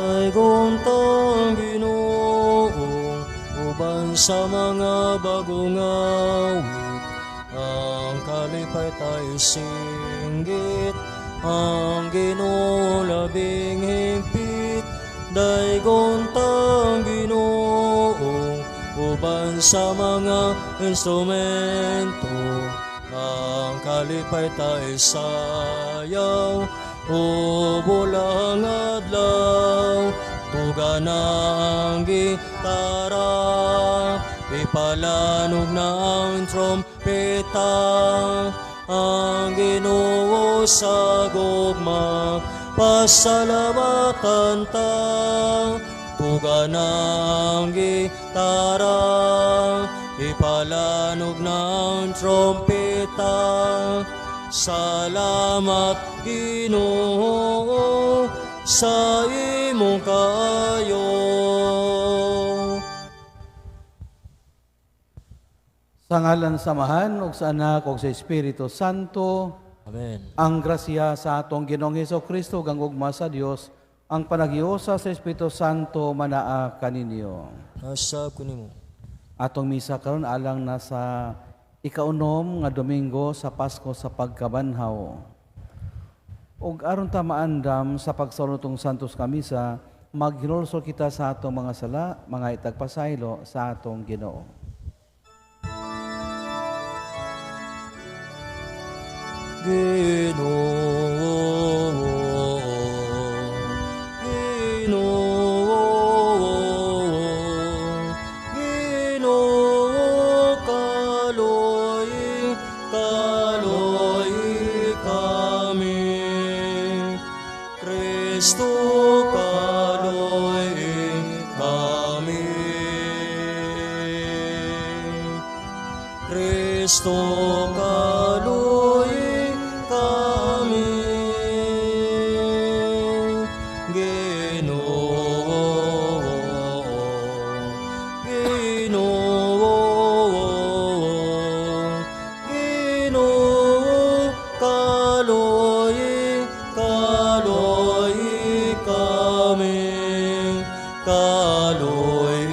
Daygon tang Ginoo uban sa mga bagong awit, ang kalipay tayo singgit, ang Ginoo labing higpit. Daygon tang Ginoo uban sa mga instrumento, ang kalipay tayo sayaw o bulang adlaw. Tuga na ang gitara, ipalanog na ang trompeta, ang Ginoo sa gugma pasalamatan ta. Tuga na ang gitara, ipalanog na ang trompeta. Salamat, Ginoo, sa imong kaayo. Sa ngalan sa Amahan ug sa Anak ug sa Espiritu Santo. Amen. Ang grasya sa atong Ginoong Hesus Kristo ug ang gugma sa Dios, ang panaghiusa sa Espiritu Santo manaa kaninyo. Nasa ko nimo. Atong misa karon alang na sa ikaunom nga Domingo sa Pasko sa Pagkabanhaw. Ug aron ta maandam sa pagsulod tong Santos nga Misa, maghinulsol kita sa atong mga sala, mga itagpasaylo sa atong Ginoo. Ginoo, Ginoo, Ginoo, kaloy, kaloy kami. Kristo, kaloy kami. Kristo, kaloy kami. Ginoo, Ginoo, Ginoo, kaloy, kaloy kami. Kaloy,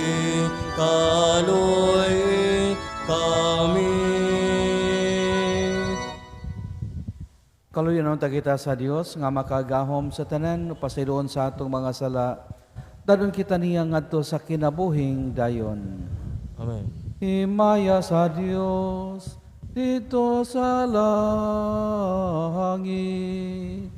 kaloy kami. Kaluyan ta kita sa Dios nga makagahom sa tanan, pasayloon sa atong mga sala. Dadon kita niya ngadto sa kinabuhing dayon. Amen. Himaya sa Dios dito sa langit.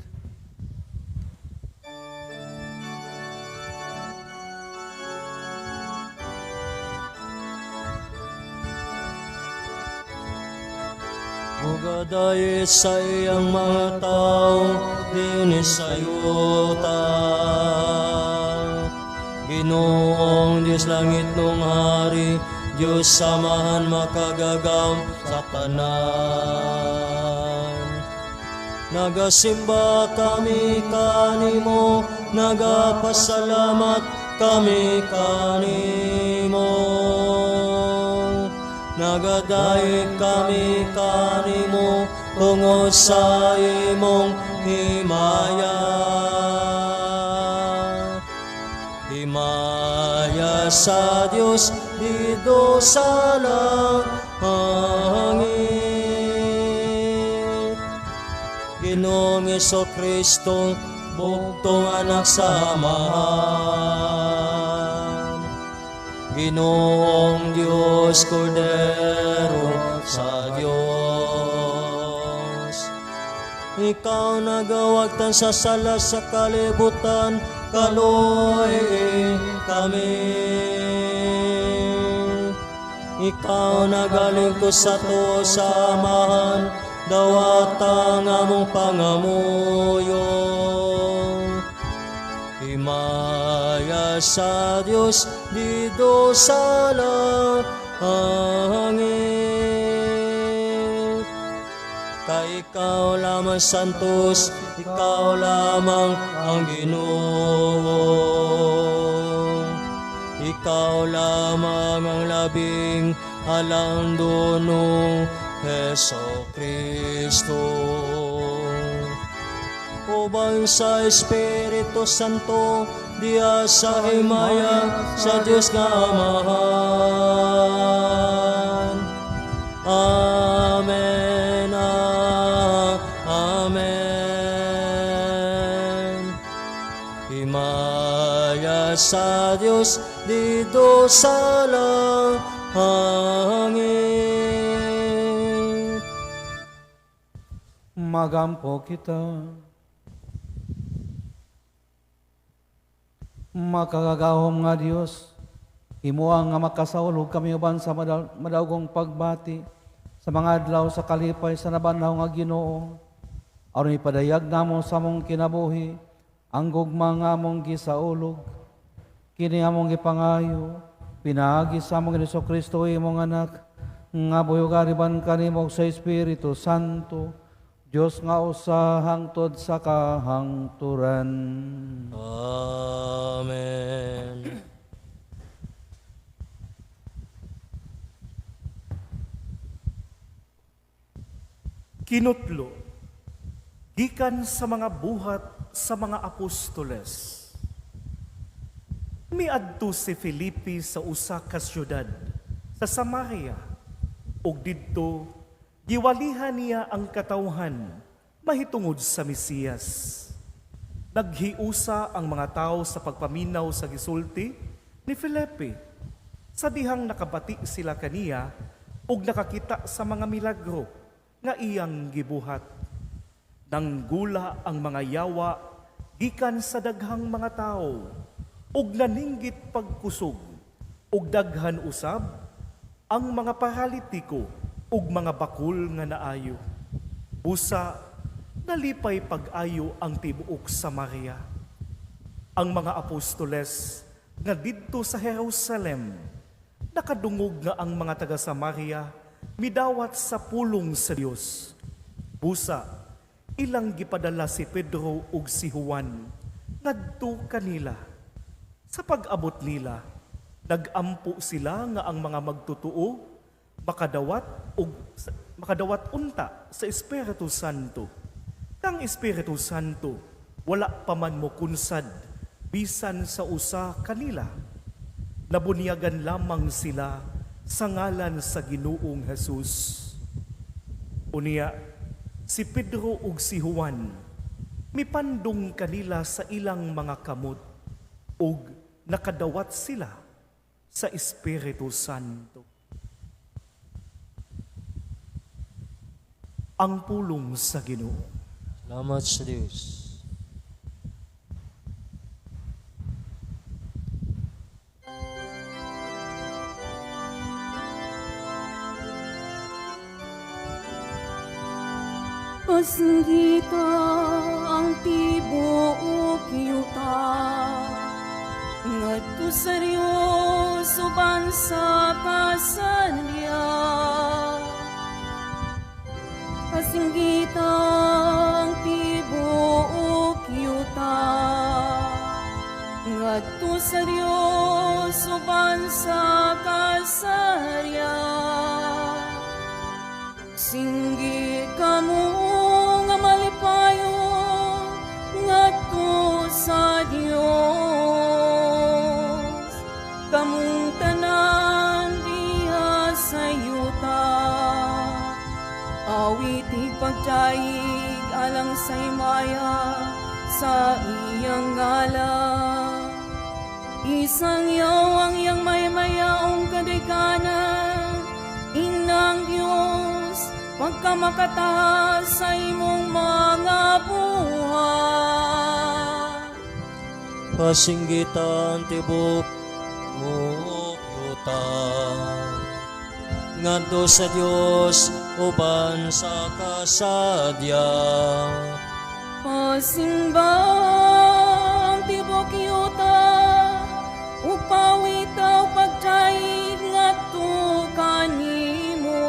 Ugaday sa iyang mga tao, dinhi sa yuta. Ginoong Diyos langit nung hari, Diyos samahan makagagam sa tanan. Nagasimba kami kanimo, nagapasalamat kami kanimo. Nagadaig kami kanimo tungod sa imong himaya. Himaya sa Dios didto sa langit. Ginoong Hesukristo, bugtong anak sa Amahan. Ginoong Diyos, Kordero sa Diyos. Ikaw nagawagtan sa sala sa kalibutan, kaloy kami. Ikaw nagalingkod sa to sa Amahan, dawata ang among pangamuyo. Himaya sa Diyos didto sa langit. Kay ikaw lamang santos, ikaw lamang ang Ginoo. Ikaw lamang ang labing alang dunong Heso Kristo. uban sa Espiritu Santo, diya sa himaya sa Dios nga Amahan. Amen. Amen. Himaya sa Dios didto sa langit. Magampo kita. Makagagahom nga Dios, himuha nga makasaulog kami uban sa madawgong pagbati sa mga adlaw sa kalipay sa nabanhaw nga Ginoo. Aron ipadayag namo sa among kinabuhi ang gugma nga among gisaulog. Kini among gipangayo pinaagi sa among Hesukristo imong anak nga buhi gariban kanimo sa Espiritu Santo, Dios nga usa hangtod sa kahangturan. Amen. Kinutlo, gikan sa mga buhat sa mga apostoles. Miadto si Felipe sa usa ka syudad sa Samaria, ug didto giwalihan niya ang katawhan mahitungod sa Mesiyas. Naghiusa ang mga tao sa pagpaminaw sa gisulti ni Felipe, sa dihang nakabati sila kaniya ug nakakita sa mga milagro nga iyang gibuhat. Nanggula ang mga yawa gikan sa daghang mga tao ug naninggit pagkusog, ug daghan usab ang mga paralitiko ug mga bakul nga naayo. Busa nalipay pag-ayo ang tibuok Samaria. Ang mga apostoles nga didto sa Jerusalem nakadungog nga ang mga taga Samaria midawat sa pulong sa Dios. Busa ilang gipadala si Pedro ug si Juan ngadto kanila. Sa pag-abot nila, nagampo sila nga ang mga magtutuo makadawat unta sa Espiritu Santo. Kang Espiritu Santo wala pa man mokunsad bisan sa usa kanila. Nabunyagan lamang sila sa ngalan sa Ginoong Jesus. Unya, si Pedro ug si Juan mipandong kanila sa ilang mga kamot ug nakadawat sila sa Espiritu Santo. Ang pulong sa Ginoo. Salamat sa Dios. Pasinggita ang tibuok yuta, ngadto sa Dios uban sa kasadya. Pasinggita ang tibuok yuta, ngadto sa Dios uban sa kasadya. Singgi kamo nga malipayon ngadto sa Dios, kamong tanan diha sa yuta. Awiti pagdayeg alang sa himaya sa iyang ngalan. Isang yaw ang iyang maymayaong kadaykanan, inang Dios, pagkamakataas sa imong mga buhat. Pasinggitan tibok yuta, ngadto sa Dios uban sa kasadya. Pasimbang tibok yuta, ug pawitaw pagdayeg ngadto kanimo.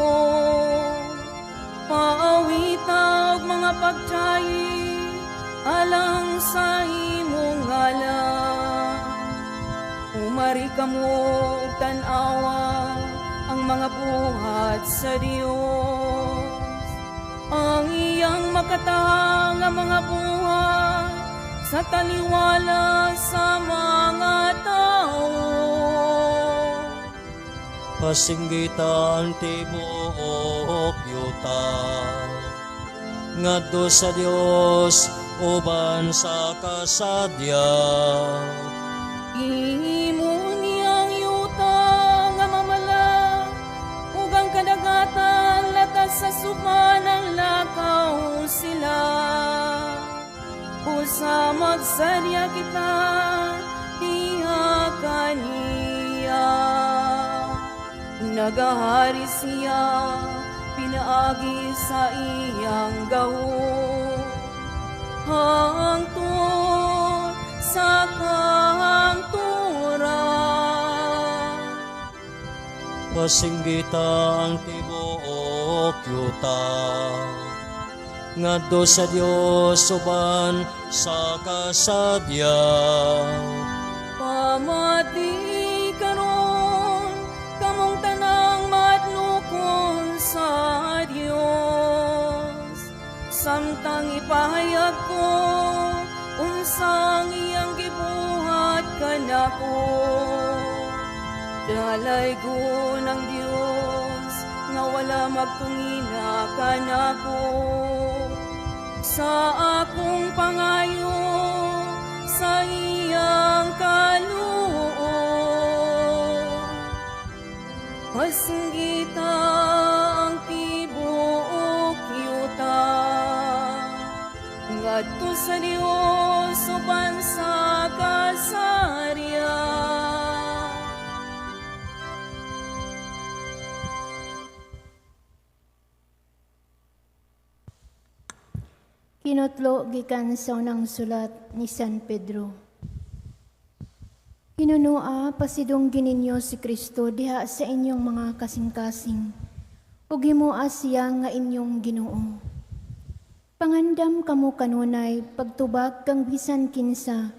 Paawitaw mga pagdayeg alang sa imong ngalan. Umari kamo og tan-awa ang mga buhat sa Dios. Ang iyang makatahang nga mga buhat sa taliwala sa mga tao. Pasinggitan tibuok yuta ngadto sa Dios uban sa kasadya. Gihimo niyang yuta nga mamala ug ang kadagatan latas sa suba ng lakaw sila. Usa magsadya kita diha kaniya. Nagahari siya pinaagi sa iyang gahom hangtod sa kahangturan. Pasinggitan tibuok yuta ngadto sa Dios uban sa kasadya. Pamati karon kamong tanang madlokon sa Dios, samtang ipahayag ko unsang iyang gibuhat kanako. Dalaygon ang Dios nga wala magtungina kanako sa akong pangayo sa iyang kaluoy. Pasinggita ang tibuok yuta ngadto sa Dios uban sa kasarya. Kinutlo gikan sa unang sulat ni San Pedro. Hinunoa, pasidunggi ninyo si Kristo diha sa inyong mga kasing-kasing, ug himoa siya nga inyong Ginoo. Pangandam kamo kanunay pagtubag kang bisan kinsa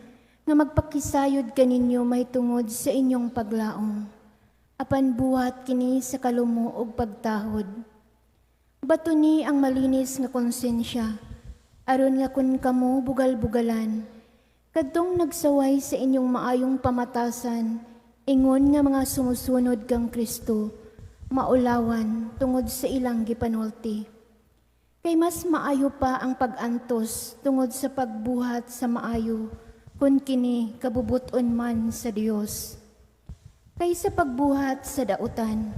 nga magpakisayod kaninyo mahitungod sa inyong paglaom. Apan buhat kini sa kalumo ug pagtahod. Batuni ang malinis nga konsensya, aron nga kun kamo bugal-bugalan, kadtong nagsaway sa inyong maayong pamatasan, ingon nga mga sumusunod kang Kristo, maulawan tungod sa ilang gipanulti. Kay mas maayo pa ang pag-antos tungod sa pagbuhat sa maayo, kun kini kabubuton man sa Dios kaysa pagbuhat sa dautan.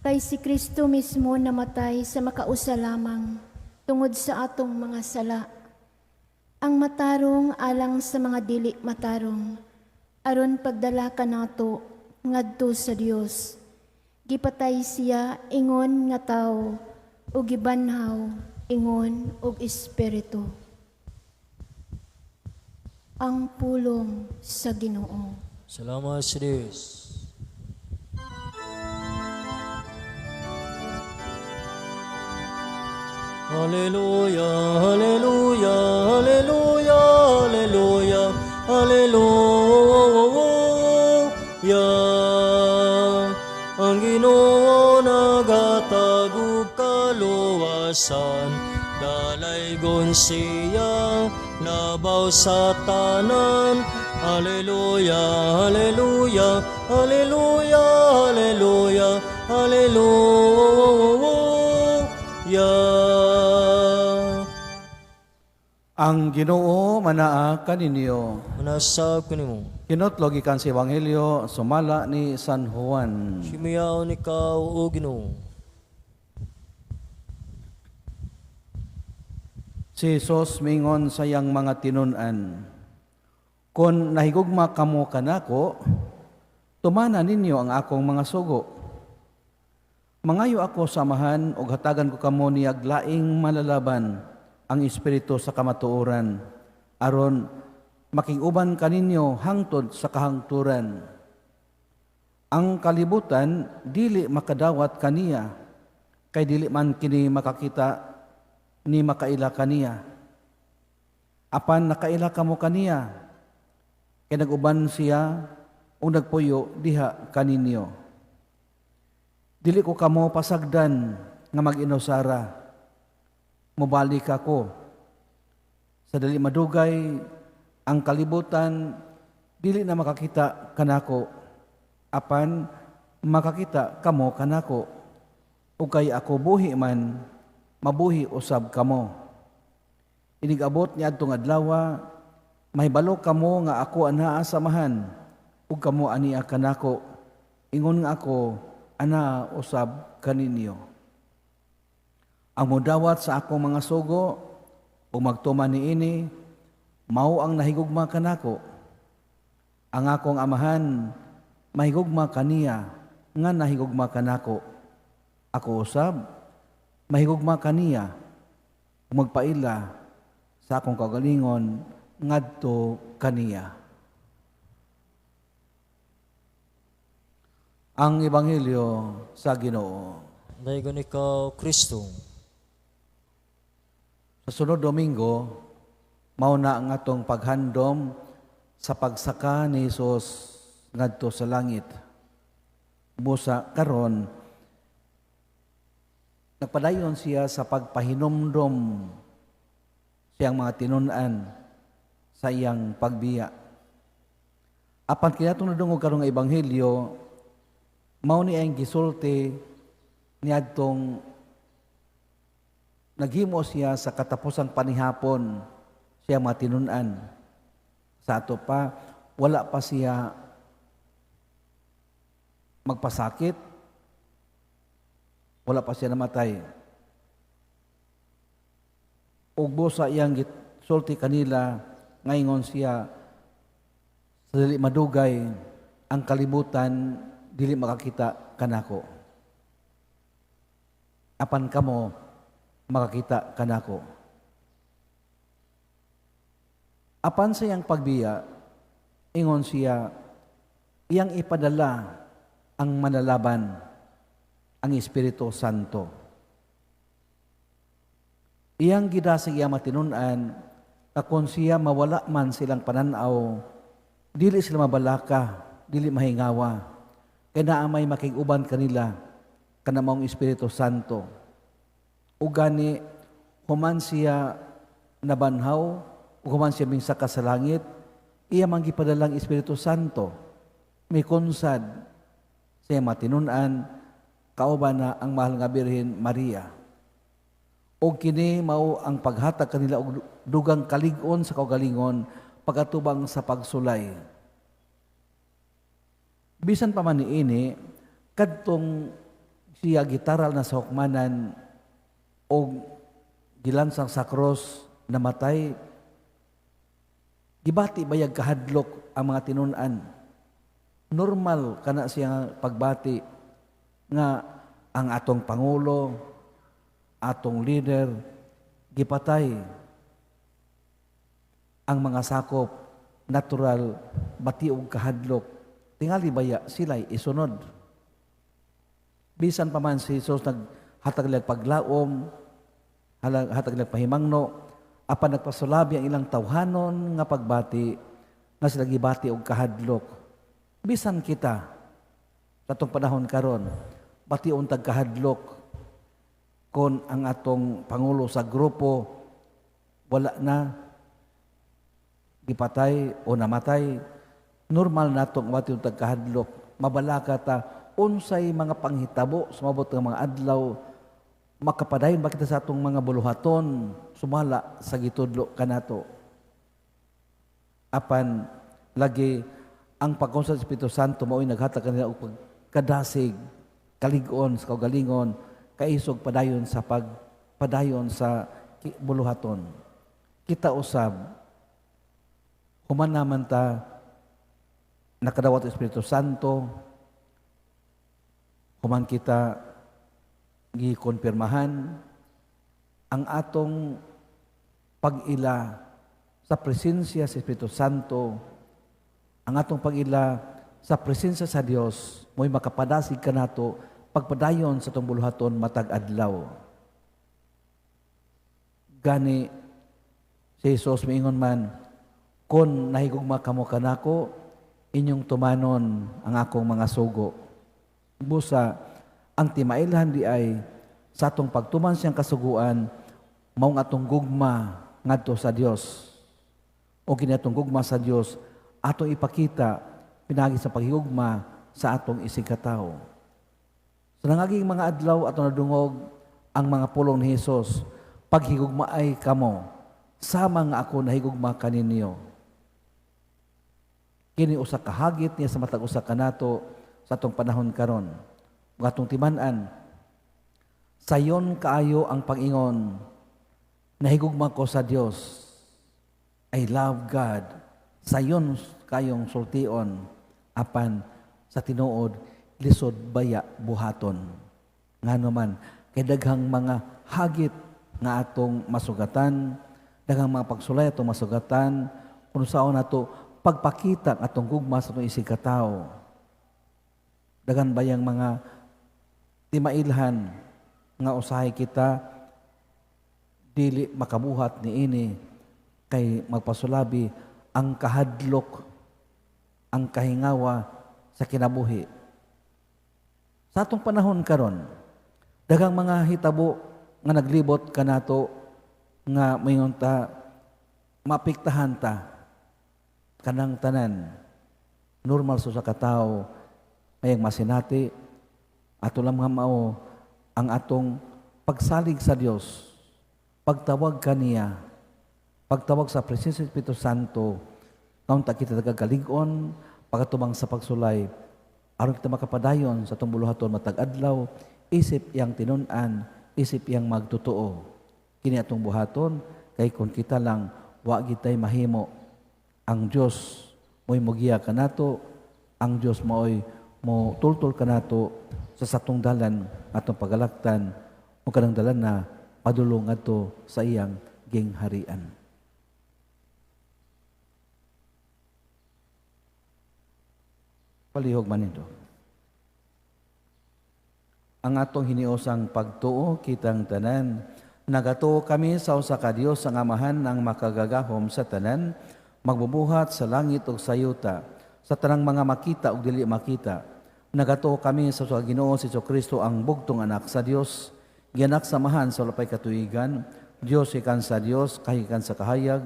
Kay si Kristo mismo namatay sa makausa lamang tungod sa atong mga sala. Ang matarong alang sa mga dili matarong, aron pagdala kanato ngadto sa Dios. Gipatay siya ingon nga tawo ug gibanhaw ingon og espiritu. Ang pulong sa Ginoo. Salamat sa Dios. Hallelujah, hallelujah, hallelujah, hallelujah, hallelujah. Ang Ginoo nagatag og kaluwasan, dalaygon siya labaw sa tanan. Hallelujah, hallelujah, hallelujah, hallelujah, hallelujah. Ang Ginoo manaa kaninyo. Manasab kanimo. Kinutlo gikan sa Ebanghelyo sumala ni San Juan. Himiyaon ikaw o Ginoo. Si Jesus mingon sa iyang mga tinun-an, "Kon nahigugma kamo kanako, tumana ninyo ang akong mga sugo. Mangayo ako sa Amahan ug hatagan ko kamo niyag laing malalaban, ang Espiritu sa kamatuoran, aron makig-uban kaninyo hangtod sa kahangturan. Ang kalibutan dili makadawat kaniya, kay dili man kini makakita ni makaila kaniya. Apan nakaila kamo kaniya, kay nag-uban siya ug nagpuyo diha kaninyo. Dili ko kamo pasagdan nga mag-inusara. Mobalik ako. Sa dili madugay, ang kalibutan dili na makakita kanako, apan makakita kamo kanako. Ug kay ako buhi man, mabuhi usab kamo. Inig-abot niadtong adlaw, mahibalo kamo nga ako anaa sa Amahan ug kamo ania kanako, ingon nga ako anaa usab kaninyo. Ang mudawat sa akong mga sugo ug magtuman niini, mao ang nahigugma kanako. Ang akong Amahan mahigugma kaniya nga nahigugma kanako. Ako usab mahigugma kaniya ug magpaila sa akong kaugalingon ngadto kaniya. Ang Ebanghelyo sa Ginoo. Daygon ikaw, Kristo. Sa sunod Domingo, mao na ang atong paghandom sa pagsaka ni Hesus ngadto sa langit. Busa karon, nagpadayon siya sa pagpahinumdom siyang mga tinun-an sa iyang pagbiya. Apan kinatong nadungog karon nga ebanghelyo, mao ni ang gisulti niadtong naghimo siya sa katapusang panihapon siya mga tinun-an. Sa ato pa, wala pa siya magpasakit, wala pa siya namatay. Ug busa iyang gisulti kanila, ngaingon siya, sa dili madugay, ang kalibutan dili makakita kanako. Apan kamo makakita kanako. Apan sa iyang pagbiya, ingon siya, iyang ipadala ang manalaban, ang Espiritu Santo. Iyang gidasig iyang matinun-an, kakon siya mawala man silang pananaw, dili sila mabalaka, dili mahingawa. Kaya naa may makig-uban kanila, kanamong Espiritu Santo. O gani, human siya nabanhaw, ug human siya mingsaka sa langit, iya man gipadalang Espiritu Santo. May konsad siya matinun-an, kauban na ang mahal nga Birhen Maria. O kini mao ang paghatag kanila og dugang kalig-on sa kaugalingon pag-atubang sa pagsulay. Bisan pa man niini, kadtong siya gitaral na sa hukmanan og gilansang sa krus, namatay, gibati bayag kahadlok ang mga tinun-an. Normal kana siya pagbati nga ang atong pangulo, atong leader, gipatay. Ang mga sakop, natural, bati og kahadlok. Tingali baya sila'y isunod. Bisan pa man si Jesus naghatag nila paglaom, hatag nila pahimangno, apan nagpasulabi ang ilang tawhanon nga pagbati, nga sila gibati og kahadlok. Bisan kita, sa atong panahon karon, bati untag kahadlok kon ang atong pangulo sa grupo wala na, gipatay o namatay, normal natong bati untag kahadlok. Mabalaka ta unsay mga panghitabo sumabot nga mga adlaw, makapadayon ba kita sa atong mga buluhaton sumala sa gitudlo kanato. Apan lagi ang pagkonsa sa Espiritu Santo mao'y naghatag kanila og pagkadasig, kalig-on sa kaugalingon, kaisog padayon sa pagpadayon sa buluhaton. Kita usab, human naman ta nakadawat Espiritu Santo, human kita gikonpirmahan ang atong pag-ila sa presensya sa Espiritu Santo, ang atong pag-ila sa presensya sa Dios, mo'y makapadasig kanato pagpadayon sa atong buluhaton matag adlaw. Gani si Jesus miingon man, kon nahigugma kamo kanako, inyong tumanon ang akong mga sugo. Busa, ang timailhan di ay sa atong pagtuman siyang kasuguan, Mao nga atong gugma ngadto sa Dios. O kini atong gugma sa Dios atong ipakita pinaagi sa paghigugma sa atong isigkatawo. Sa nangaging mga adlaw atong nadungog ang mga pulong ni Hesus, paghigugma ay kamo, sama nga ako nahigugma kaninyo. Kini usa ka hagit niya sa matag usa kanato sa atong panahon karon. Ug atong timan-an, sayon kaayo ang pag-ingon, nahigugma ko sa Dios. I love God. Sayon kayong sultion, apan sa tinuod lisod baya buhaton. Ngano man kay daghang mga hagit nga atong masugatan, daghang mga pagsulay atong masugatan, kung saon nato pagpakita ang atong gugma sa atong isigkatawo. Daghan bayang mga timailhan nga usahay kita dili makabuhat niini kay magpasulabi ang kahadlok, ang kahingawa sa kinabuhi. Sa atong panahon karon, daghang mga hitabo nga naglibot kanato nga moingon ta maapektahan ta kanang tanan. Normal sa katawo mayang masinati ato lang mga mao ang atong pagsalig sa Dios, pagtawag kaniya, pagtawag sa presensya ng Espiritu Santo, kaunta kita nagagalig-on, pagkatubang sa pagsulay, aron kita makapadayon sa atong buluhaton matag adlaw, isip iyang tinun-an, isip iyang magtotoo. Kini atong buhaton, kay kung kita lang, wa gitay mahimo. Ang Dios mo'y mogiya kanato, ang Dios mo'y mo tultol kanato sa satong dalan atong pagalaktan o kanang dalan na padulong adto sa iyang gingharian. Palihog man ito. Ang atong hiniusang pagtuo kitang tanan, nagatuo kami sa usa ka Dios ang Amahan ang makagagahom sa tanan, magbubuhat sa langit ug sa yuta, sa tanang mga makita ug dili makita. Nagatuo kami sa usa ka Ginoo si Kristo ang bugtong anak sa Dios, gianak sa Amahan sa walay katuigan, Dios gikan sa Dios, kahikan sa kahayag,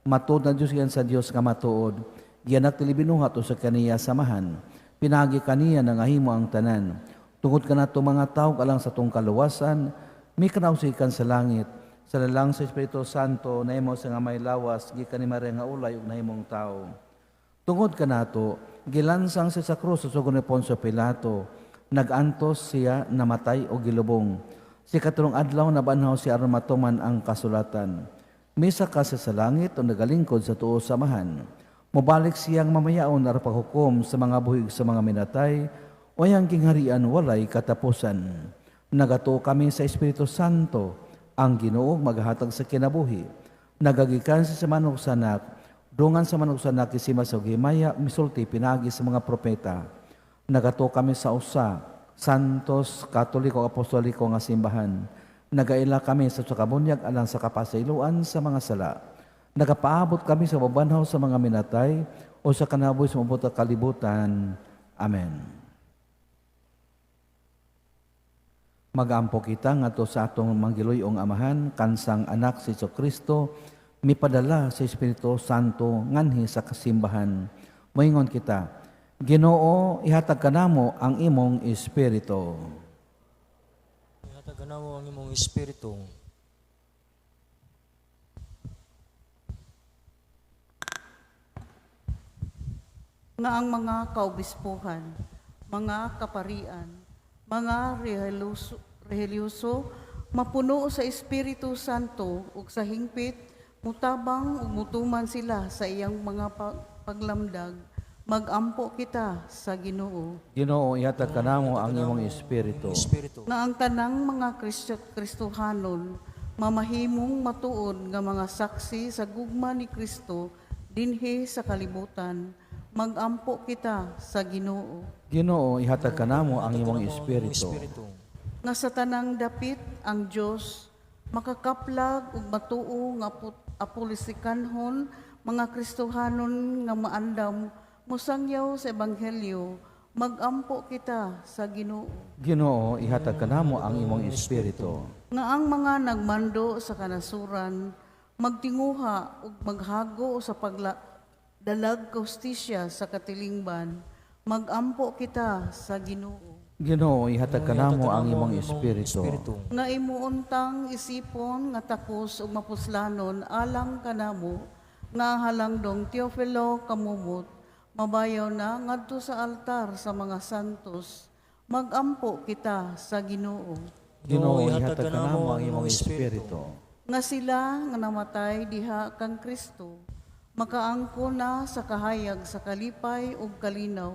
matuod na Dios gikan sa Dios nga matuod, gianak dili binuhat sa kaniya samahan, pinaagi kaniya nangahimo ang tanan. Tungod kanato mga tawo alang sa atong kaluwasan, mikanaw gikan sa langit, sa lalang sa Espiritu Santo, nahimo sa nga may lawas, gikan ni Maria nga ulay ug nahimong tawo. Tungod kanato, gilansang siya sa krus sa sugo ni Poncio Pilato, nagantos siya, namatay o gilubong. Sa ikatulong adlaw nabanhaw siya aron matuman ang kasulatan. Misaka siya sa langit o nagalingkod sa tuo sa Amahan. Mobalik siyang mamayaon aron paghukom sa mga buhi ug sa mga minatay, o iyang gingharian walay katapusan. Nagatuo kami sa Espiritu Santo, ang Ginoo maghatag sa kinabuhi. Nagagikan sa manok sanak, dungan sa manok sanak isima sa himaya, misulti pinagi sa mga propeta. Nagatuo kami sa usa, Santos, Katoliko, Apostoliko nga simbahan. Nagaila kami sa kabunyag alang sa kapasayloan sa mga sala. Nagapaabot kami sa mabanhaw sa mga minatay o sa kanabuhi sa moabot kalibutan. Amen. Magampo kita ngadto sa atong manggiluyong Amahan, kansang anak si Kristo, mipadala sa Espiritu Santo nganhi sa kasimbahan. Moingon kita, Ginoo, ihatag kanamo ang imong espiritu. Ihatag kanamo ang imong espiritu. Nga ang mga kaobispuhan, mga kaparian, mga relihiyoso, mapuno sa Espiritu Santo ug sa hingpit, mutabang ug mutuman sila sa iyang mga paglamdag, magampo kita sa Ginoo. Ginoo, ihatag kanamo ang imong espiritu. Espiritu. Nga ang tanang mga Kristohanon mamahimong matuod nga mga saksi sa gugma ni Kristo dinhi sa kalibutan, magampo kita sa Ginoo. Ginoo, ihatag kanamo ang imong espiritu. Espiritu. Nga sa tanang dapit ang Dios makakaplag ug matuo nga apolisikanhon mga Kristohanon nga maandam mosangyaw sa ebanghelyo, Magampo kita sa Ginoo. Ginoo, ihatag kanamo ang imong espiritu. Nga ang mga nagmando sa kanasuran magtinguha ug maghago sa pagdalag hustisya sa katilingban. Magampo kita sa Ginoo. Ginoo, ihatag kanamo ang imong espiritu. Nga imuuntang isipon nga takos ug mapuslanon alang kanamo nga ang halangdong Teofilo Kamumot mabayaw na ngadto sa altar sa mga santos. Magampo kita sa Ginoo. Ginoo, ihatag kanamo ang imong espiritu. Nga sila nga namatay diha kang Kristo makaangko na sa kahayag sa kalipay ug kalinaw.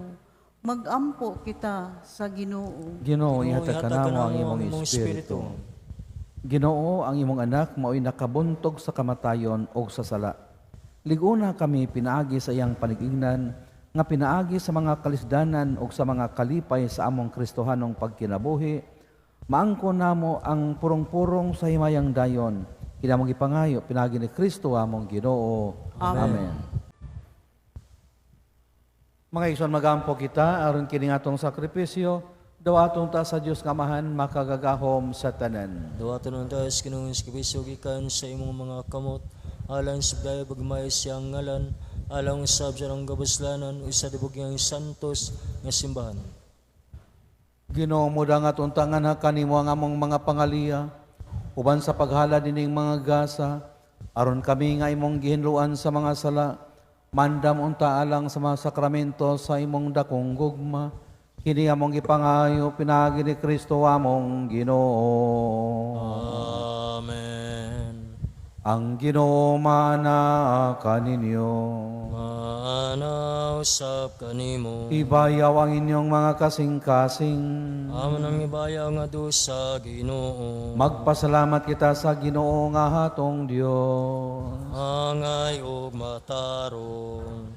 Magampo kita sa Ginoo. Ginoo, ihatag kanamo ang imong espiritu. Ginoo, ang imong anak mao'y nakabuntog sa kamatayon ug sa sala. Liguna kami pinaagi sa iyang panigingnan, nga pinaagi sa mga kalisdanan ug sa mga kalipay sa among Kristohanong pagkinabuhi, maangko namo ang purong-purong sa himayang dayon. Kinamong gipangayo pinaagi ni Kristo among Ginoo. Amen. Mga igsoon, magampo kita aron kini atong sakripisyo, dawaton ta sa Dios nga Amahan makagagahom sa tanan. Dawaton unta sa Ginoong sakripisyo gikan sa imong mga kamot, alang sa biyaya pagmay siyang ngalan, alang usab sa iyang kabuslanan ug sa tibok niyang santos nga simbahan. Ginoo, mudangat untangan ha kanimo ang among mga pangaliya, uban sa paghalad nining mga gasa, aron kami nga imong gihinluan sa mga sala, mandam unta alang sa mga sakramento sa imong dakong gugma, kini among gipangayo pinaagi ni Kristo among Ginoo. Amen. Ang Ginoo maana kaninyo. Maana usab kanimo. Ibayaw ang inyong mga kasing-kasing. Amo nang ibayaw nga sa Ginoo. Magpasalamat kita sa Ginoo nga hatong Dios. Angay ug matarong.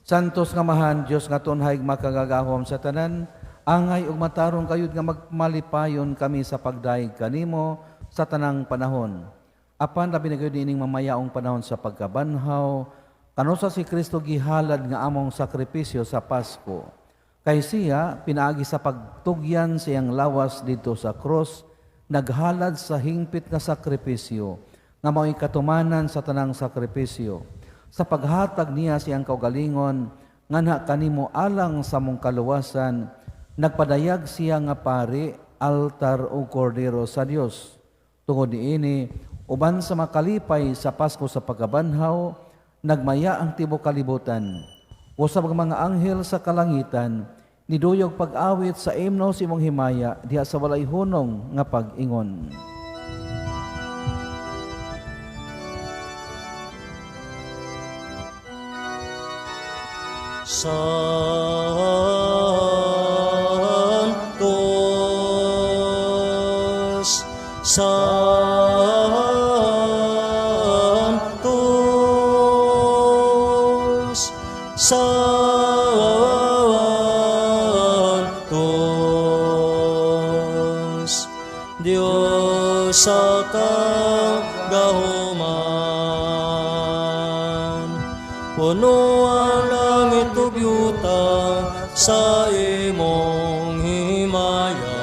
Santos nga Amahan, Dios nga tunhay makagagahom sa tanan, angay ug matarong kayod nga magmalipayon kami sa pagdayeg kanimo sa tanang panahon. Apan labi na gayud niining mamayaong panahon sa pagkabanhaw, kanusa si Kristo gihalad nga among sakripisyo sa Pasko. Kay siya pinaagi sa pagtugyan siyang lawas didto sa krus, naghalad sa hingpit nga sakripisyo, nga mao'y katumanan sa tanang sakripisyo. Sa paghatag niya siyang kaugalingon, nganha kanimo alang sa mong kaluwasan, nagpadayag siya nga pari, altar o kordero sa Dios. Tungod niini, uban sa makalipay sa Pasko sa pagkabanhaw, nagmaya ang tibuok kalibutan. Usab ang mga anghel sa kalangitan, niduyog pag-awit sa imno sa imong himaya, diha sa walay hunong nga pag-ingon. Santos, Santos, Santos, Dios sa kagahuman, puno ang langit ug yuta sa imong himaya.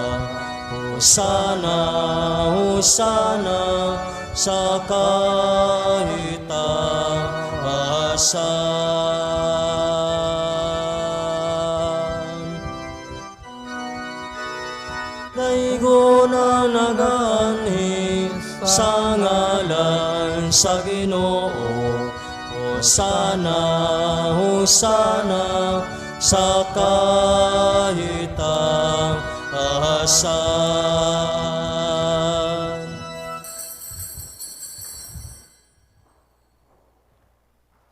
Hosana, Hosana sa kahitaasan. Daygon ang nagaanhi sa ngalan sa Ginoo. Hosana, Hosana sa kahitaasan.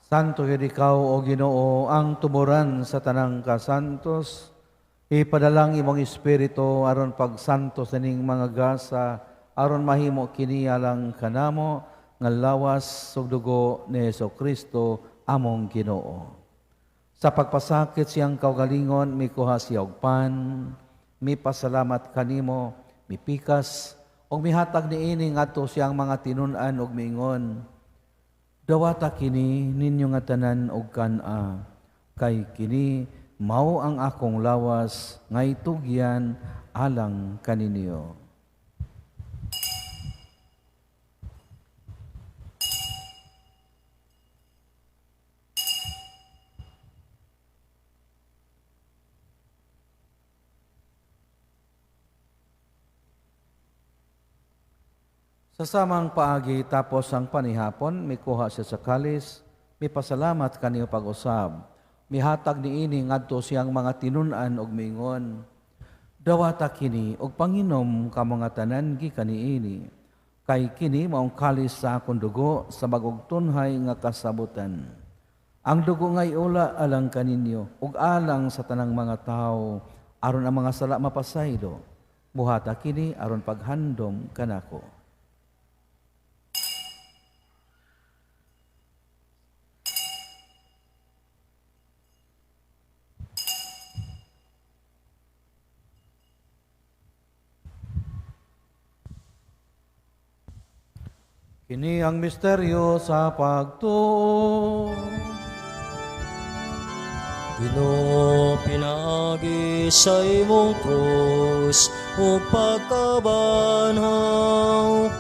Santo gyud ikaw, o Ginoo, ang tumuran sa tanang kasantos. Ipadalang imong espiritu aron pagsantos ining mga gasa, aron mahimo kini alang kanamo nga lawas ug dugo ni Hesukristo among Ginoo. Sa pagpasakit siyang kaugalingon, mikuha siya og pan, mipasalamat kanimo, mipikas, ug mihatag niini ngadto siyang mga tinun-an ug miingon, dawata kini ninyo nga tanan og kan-a, kay kini mao ang akong lawas nga itugyan alang kaninyo. Sa samang paagi tapos ang panihapon, mikuha siya sa kalis, mipasalamat kaniyo pag-usab. Mihatag niini ngadto siyang mga tinun-an og miingon, dawata kini og panginom kamo nga tanan gikan niini, kay kini maong kalis sa akong dugo sa bag-ong tunhay nga kasabutan. Ang dugo nga iula alang kaninyo ug alang sa tanang mga tawo aron ang mga sala mapasaylo. Buhata kini aron paghandom kanako. Kini ang misteryo sa pagtuo. Ginoo, pinaagi sa imong krus ug pagkabanhaw,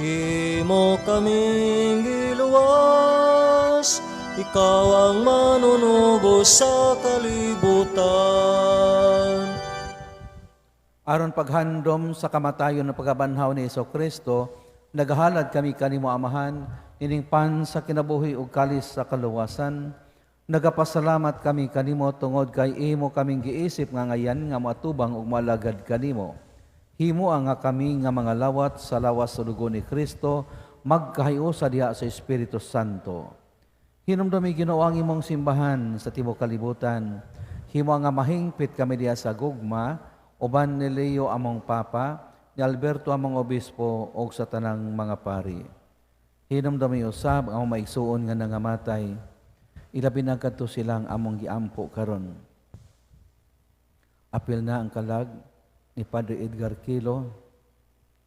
imo kaming giluwas, ikaw ang manunubos sa kalibutan. Aron paghandom sa kamatayon ng pagkabanhaw ni Jesucristo, nagahalad kami kanimo Amahan, nining pan sa kinabuhi ug kalis sa kaluwasan. Nagapasalamat kami kanimo tungod kay imo kaming giisip nga ngayan nga moatubang ug moalagad kanimo. Himo ang nga kami nga mga lawat sa lawas sa dugo ni Kristo, magkahiusa diha sa Espiritu Santo. Hinumdumi Ginoo ang imong simbahan sa tibuok kalibutan. Himo nga mahingpit kami diha sa gugma, uban ni Leo among Papa, ni Alberto among Obispo, og sa tanang mga pari. Hinumdumi usab ang among maigsuon nga nangamatay. Ilabi na kadto silang among giampo karon. Apil na ang kalag ni Padre Edgar Quilo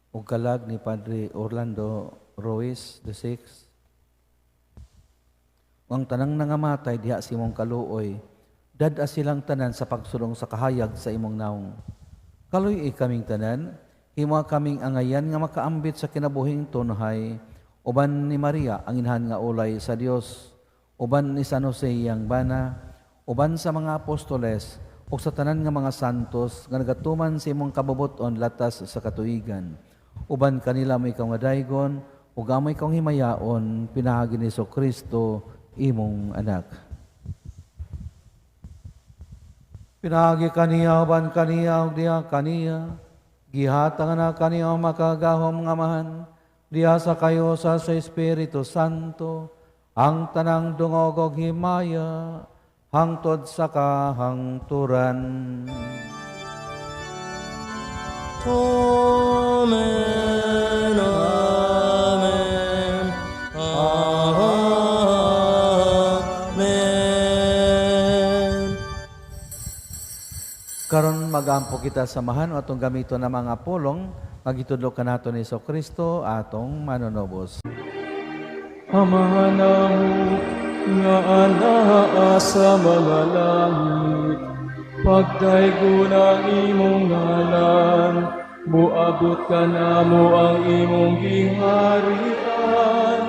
ug kalag ni Padre Orlando Ruiz the Sixth. Ang tanang nangamatay diha sa imong kaluoy, dad-a silang tanan sa pagsulong sa kahayag sa imong naong. Kaluy-i kaming tanan, himo kaming angayan nga makaambit sa kinabuhing tunhay, uban ni Maria ang inahan nga ulay sa Dios, uban ni San Jose iyang bana, uban sa mga apostoles ug sa tanan nga mga santos nga nagatuman sa imong kabubut-on latas sa katuigan. Uban kanila mo ikaw nga daygon ug amo ikaw himayaon pinaagi ni Jesucristo imong anak. Pinaagi kaniya uban kaniya ug diha kaniya, gihatag na kaniya makagahom nga Amahan diha sa kayo sa Espiritu Santo, ang tanang dungog og himaya hangtod sa kahangturan. Amen, amen, amen. Karon magampo kita samahan atong gamiton ang mga pulong magitudlo kanato ni Jesucristo atong manunubos. Amahan namo nga anaa sa mga langit, pagdaygon ang imong ngalan, moabot kanamo ang imong giharian,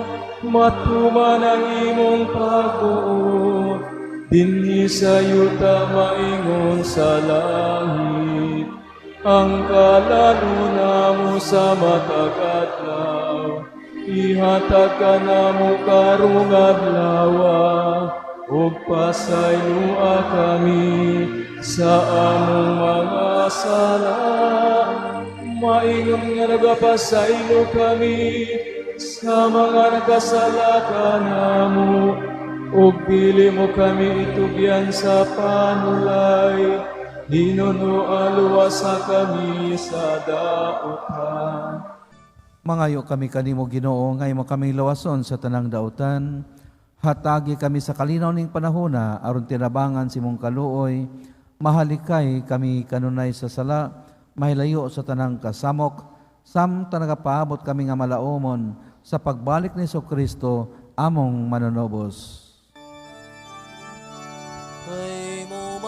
matuman ang imong pagbuot, dinhi sa yuta maingon sa langit. Ang kalaluna mo sa matag adlaw, ihatag kanamo karong adlaw, ug pasayloa kami sa among mga sala, maingon nga nagapasaylo kami sa mga nakasala kanamo, ug dili mo kami itugyan sa panulay, hinunoa luwasa kami sa dautan. Mangayo kami kanimo Ginoo, nga imo kami lawason sa tanang dautan. Hatagi kami sa kalinaw ning panahona aron tinabangan sa imong kaluoy. Mahalikay kami kanunay sa sala, mahilayo sa tanang kasamok, samtang nagapaabot kami nga malaomon sa pagbalik ni Jesucristo among manunubos. Kay mo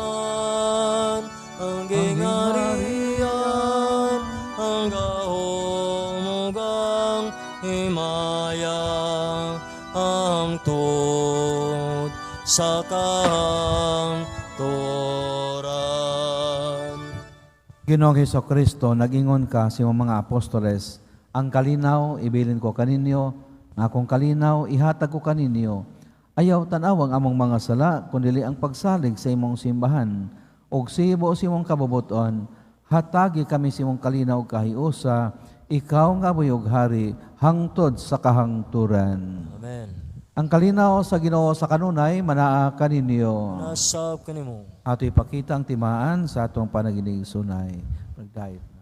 sa kahangturan. Ginoong Hesus Kristo, nag-ingon ka sa imong mga apostoles, ang kalinaw ibilin ko kaninyo, ang akong kalinaw ihatag ko kaninyo. Ayaw tan-aw ang among mga sala, kundili ang pagsalig sa imong simbahan. Og sibo sa imong kabubuton, hatagi kami sa imong kalinaw ug kahiusa, ikaw nga buyog hari, hangtod sa kahangturan. Amen. Ang kalinaw sa Ginoo sa kanunay, manaa kaninyo. Nasab kanimo. Ato ipakita ang timaan sa atong panagining sunay. Pagdayot na.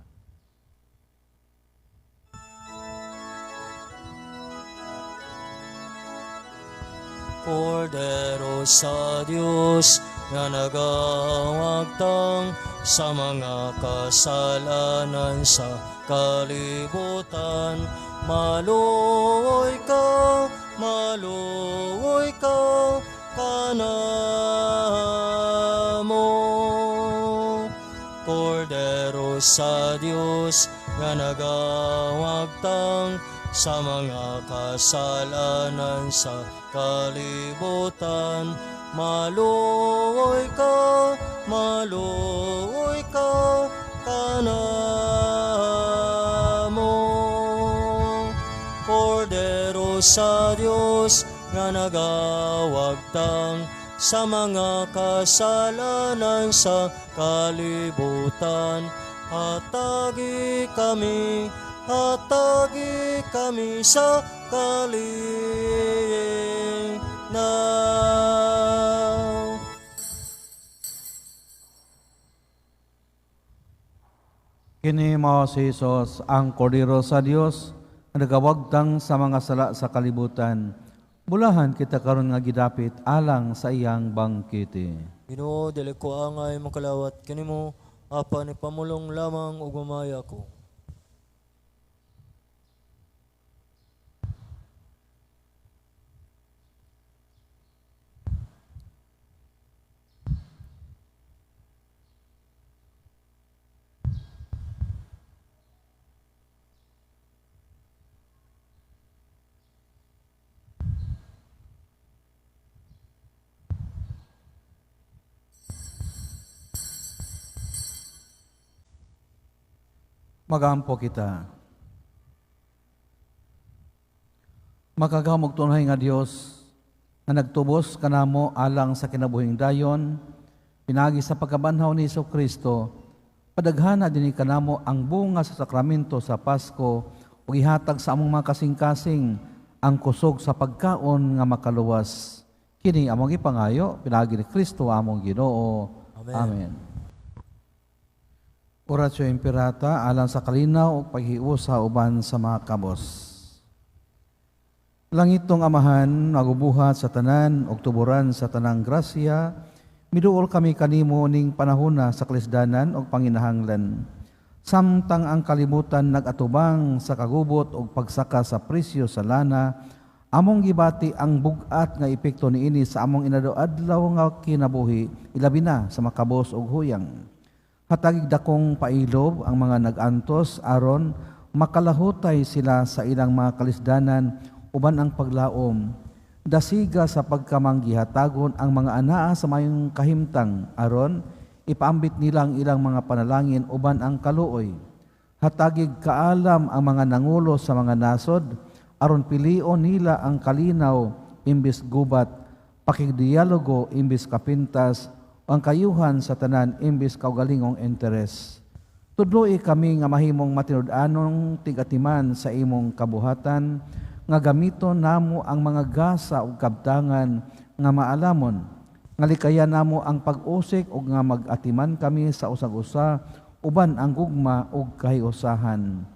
Kordero sa Dios nga nagawagtang sa mga kasalanan sa kalibutan. Maluoy ka, maluoy ka kanamo. Kordero sa Dios nga nagawagtang sa mga kasalanan sa kalibutan. Maluoy ka kanamo. Kordero sa Dios nga nagawagtang sa mga kasalanan sa kalibutan. Hatagi kami sa kalinaw. Kini mao si Jesus ang kordero sa Dios nga nagawagtang sa mga sala sa kalibutan. Bulahan kita karon nga gidapit alang sa iyang bangkete. Ginoo, dili ko angay makalawat kanimo, apan ipamulong lamang ug mamaya ko. Magampo kita. Makagahom og tunhay nga Dios nga nagtubos kanamo alang sa kinabuhing dayon pinaagi sa pagkabanhaw ni Jesucristo, padaghana dinhi kanamo ang bunga sa sakramento sa Pasko ug ihatag sa among mga kasing-kasing ang kusog sa pagkaon nga makaluwas. Kini among gipangayo pinaagi ni Kristo among Ginoo. Amen. Amen. Oratio Imperata alang sa kalinaw ug paghiusa uban sa mga kabos. Langitong Amahan, magubuhat sa tanan ug tuboran sa tanang grasya, miduol kami kanimo ning panahona sa kalisdanan ug panginahanglan. Samtang ang kalibutan nagatubang sa kagubot ug pagsaka sa presyo sa lana, among gibati ang bug-at nga epekto niini sa among inadlaw-adlaw nga kinabuhi, ilabi na sa makabos ug huyang. Hatagig dakong pailob ang mga nag-antos aron makalahutay sila sa ilang mga kalisdanan uban ang paglaom. Dasiga sa pagkamanggihatagon ang mga anaa sa mayong kahimtang aron ipaambit nila ang ilang mga panalangin uban ang kaluoy. Hatagig kaalam ang mga nangulo sa mga nasod aron pilion nila ang kalinaw imbis gubat, pakigdialogo imbis kapintas, ang kayuhan sa tanan imbis kaugalingong interes. Tudloi kami nga mahimong matinud-anong tigatiman sa imong kabuhatan, nga gamiton namo ang mga gasa ug kabtangan nga maalamon, nga likayan namo ang pag-usik ug nga mag-atiman kami sa usag-usa uban ang gugma ug kahiusahan.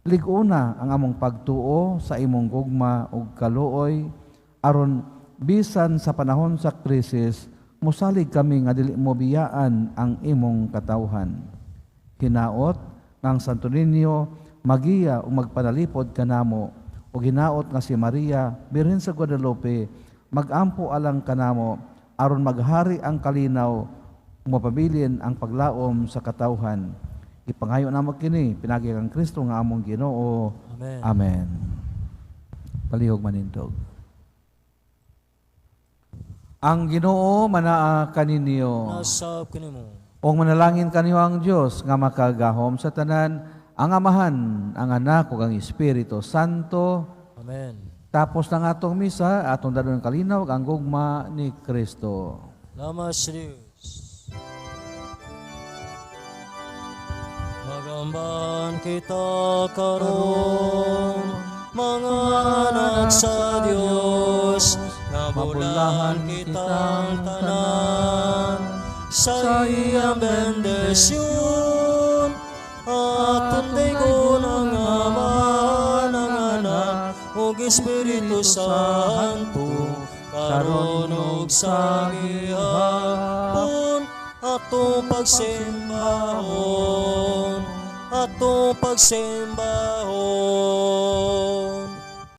Lig-una ang among pagtuo sa imong gugma ug kaluoy aron bisan sa panahon sa krisis mosalig kami nga dili mo biyaan ang imong katawhan. Hinaot nga ang Santo Niño magiya ug magpanalipod kanamo, ug hinaot nga si Maria Birhen sa Guadalupe magampo alang kanamo aron maghari ang kalinaw, mapabilin ang paglaom sa katawhan. Ipangayo namo kini pinaagi kang Kristo nga among Ginoo. Amen. Amen. Palihog manindog. Ang Ginoo manaa kaninyo. Nasab kanimo. Ug manalangin kaniyo ang Dios nga makagahom sa tanan, ang Amahan, ang Anak ug ang Espiritu Santo. Amen. Tapos ng atong misa, atong dad-on ang kalinaw ug ang gugma ni Kristo. Salamat sa Diyos. Magamban kita karon, mga anak sa Dios, nga bulahan kitang tanan sa iyang bendisyon. Atong daygon ang Ama, ang Anak, ug Espiritu Santo, karon ug sa gihapon, atong pagsimbahon, atong pagsimbahon.